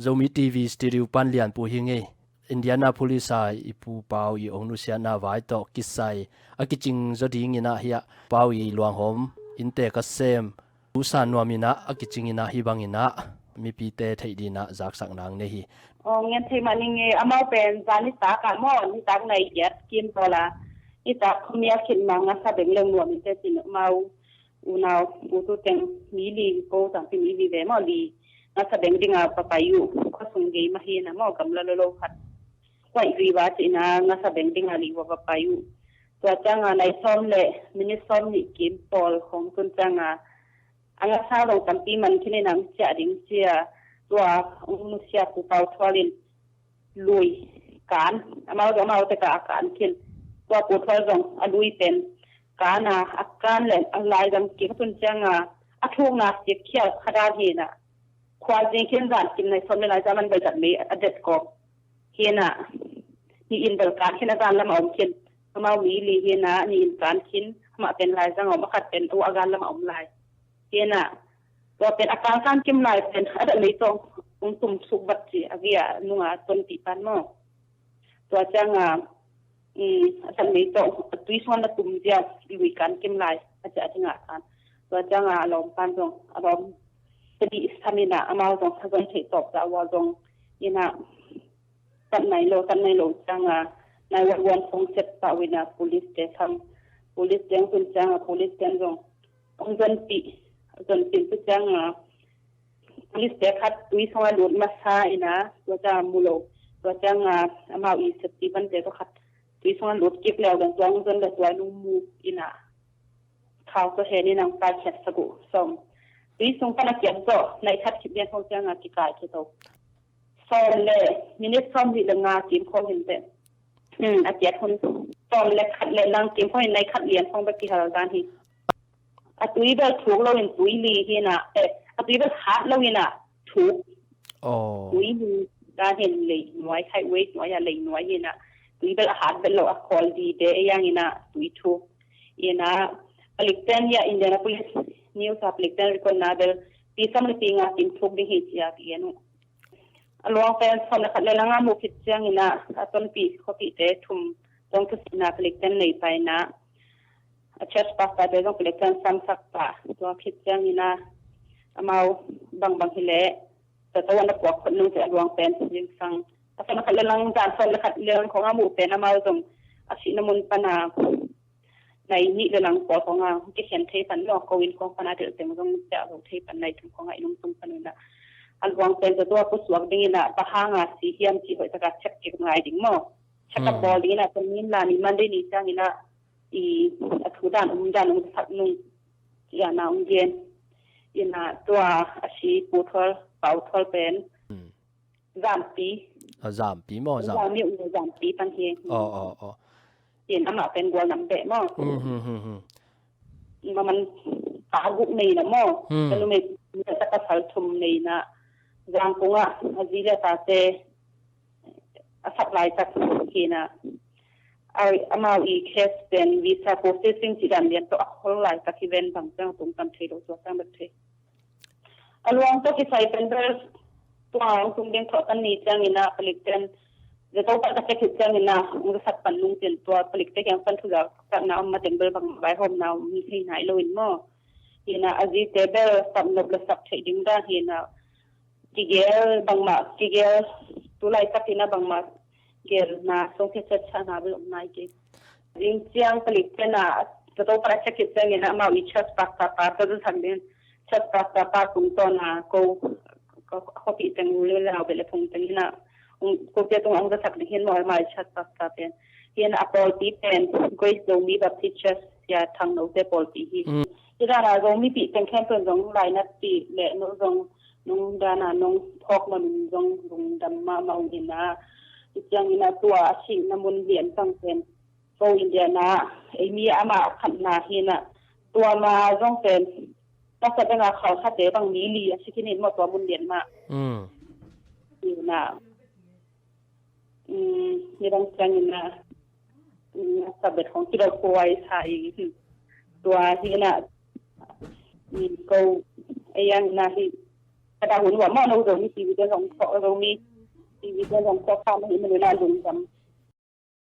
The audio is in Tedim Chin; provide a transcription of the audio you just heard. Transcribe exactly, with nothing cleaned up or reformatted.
Zomi T V Studio pan Lianpu hi ngei. Indianapolis a i pu Pau i ong nusiatna vai tawh kisai a kicing zaw dingin ah hiah Pau i luanghawm innte ka sem, tu sa nuamin ah a kicingin ah hih bangin ah mipite theih dingin ah zaksak nang nei hi. Aw, ngen thei mah ning e, amau pen zan nitak ah maw, nitak nai giat kim pawl a, nitak khuamial khit mah ngasa beng leng nuam in teh cin amau unau utu teng mi li ko tangpi mi li ve maw li ngasa beng ding a va pai uh, khuasung gei mah hi na maw, gamla lolo khat. Kuaih ri va cih na ngasa beng ding a li va va pai uh. Tua ciang a nai sawm le minit sawm nih kim pawl khong tun ciang a a ngasa zong tampi man khin in a hong ciah ding cia, tua hong nusia pu Pau Thual in lui kan, amau zong amau tek a kan khin. Tua pu Thual zong a lui pen kan a, a kan le a laizang kik a tun ciang a, a thukna sik khial kha dan hi na. Khua zing khin zan kim nai sawm le lai zan man bel zat mei a det kawk hi na. Ni in bel kan khin a zan lam a om khin. Amau mi li hi na, ni in kan khin, amah pen laizang a om, a khat pen a gan lam a om lai. Hi na, tua pen a kan kan kim lai pen a dat lei tawh hong tum suk vat ci a, via nunga tonpih pan maw. Tua ciang a, um, a dat lei tawh a tui sung a na tum zia lui kan kim lai a ci a ding a kan. Tua ciang a a lawm pan zong, a lawm tadi sam in a, amau zong a zon theih tawp za ua zong in a, tat nai lo, tat nai lo ciang a, nai wan wan phone set pah uh in a, police te khang. Police te hong tun ciang a, police te zong hong zonpih, zonpih tu ciang a, police te khat tui sung a lut masa in a, tua ciang a mu lo, tua ciang a, amau i safety ban te tawh khat tui sung a lut kik leu dan tua hong zon le tua nung mu in a, khau tawh hen in a hong kai khiat sak uh sawm. Tui sung pan a kiam tawh, nai khat khit lian hong ciang a kikai khit tawh. Sawm le minit sawm nih le nga kim khawng hin teh. Hmm, a kiat hun. Sawm le khat le nang kim khawng hin nai khat lian khawng bek kihal dan hi. A tui bel thuk lo in tui li hi na, eh, a tui bel hat lo in a thuk. Aw. Tui li dan hin lei nuai, highway nuai a lei nuai hi na. Tui bel a hat bel lo a khawl di de e yang in a tui thuk. In a palik ten ya Indianapolis News a palik ten record na bel pi sam le pi nga kim thuk ding hi cia pi enu. A luang pen sawm le khat le nang a mu khit ciang in a, a tonpih khuapihte thum zong thusinna palik ten nei pai na, a church pastor te zong palik ten samsak pah. Tua khit ciang in a, amau bangbang hi leh, tua tua na puak khot nung te a luang pen zingsang. A sawm le khat le nang zan sawm le khat le nang khong a mu pen amau zong a sihna mun pan a nai nih le lang pawl khong a kikhen thei pan lo, ko in khong pan a delh teng zong ciah zo thei pan nai thum khong a i nung tung pan un a. A luang pen za tua pusuak ding in a, bang hang a si hiam ci hoih taka check kik ngai ding maw. Check up bawl ding in a, tua min la ni Monday ni ciang in a, i a thu dan um dan um sak nung ci a na um gen. In a tua a si pu Thual, Pau Thual pen. Zampi. A zampi maw, zam. Zampi, zampi pan hi. Aw, aw, aw. Tin amah pen gual nam beh maw. Hmm, hmm, hmm, hmm. Maman ta guk nei na maw. Hmm. Ka numei ta ka sal thum nei na. Zangkung a, a zi le tate a sap laitak hi na. A, amau i case pen visa processing ci dan lian tawh a khol laitak hi ven bang ciang tung tam thei lo, tua ciang bek thei. A luang tawh kisai pen bel tua hong tung ding thawh tan ni ciangin a palik ten, zato pan ka cek hih ciangin a hong zasak pan nung cin tua palik te kiang pan thu zakna om mateng bel bang vaihawmna om hi thei nai lo in maw. Hi na a zite bel sap nop le sap theih ding dan hi na kigel bangmah kigel tu laitak hi na bangmah gelna song khe chat chana bel om nai kei. Zing ciang palik ten a, ka to para check it ciangin a, amau i church pastor pa, ka zasak ding church pastor pa tung tawn a, ko, ko, ko pi teng le lau bel le phung teng in a, um, ko te tung ong zasak ding hin maw, amau i church pastor pen. Hin a pawlpi pen, Grace Zomi Baptist Church, sia Thangno te pawlpi hi. Mm. Hi dan a Zomi pi teng khempeuh zong lainat pi le no zong, nung dan a nung phawk man zong, lungdam mahmah ung in a, hi ciangin a tua a sihna mun lian tang pen. Ko India na, ei mi ama khatna hi na, tua ma zong pen, ka sa dang a khau kha te bang mi li a si khin in maw tua mun lian ma. Mm. Hi na, mm, hi dang ciang in na, mm, sa bet khong kidol khuai sa i, tua hi na, mm, ko, ei yang na hi, Ka dah hun wa mo no Zomi T V ten zong tok Zomi T V ten zong tok ka ma hi menu na lungdam.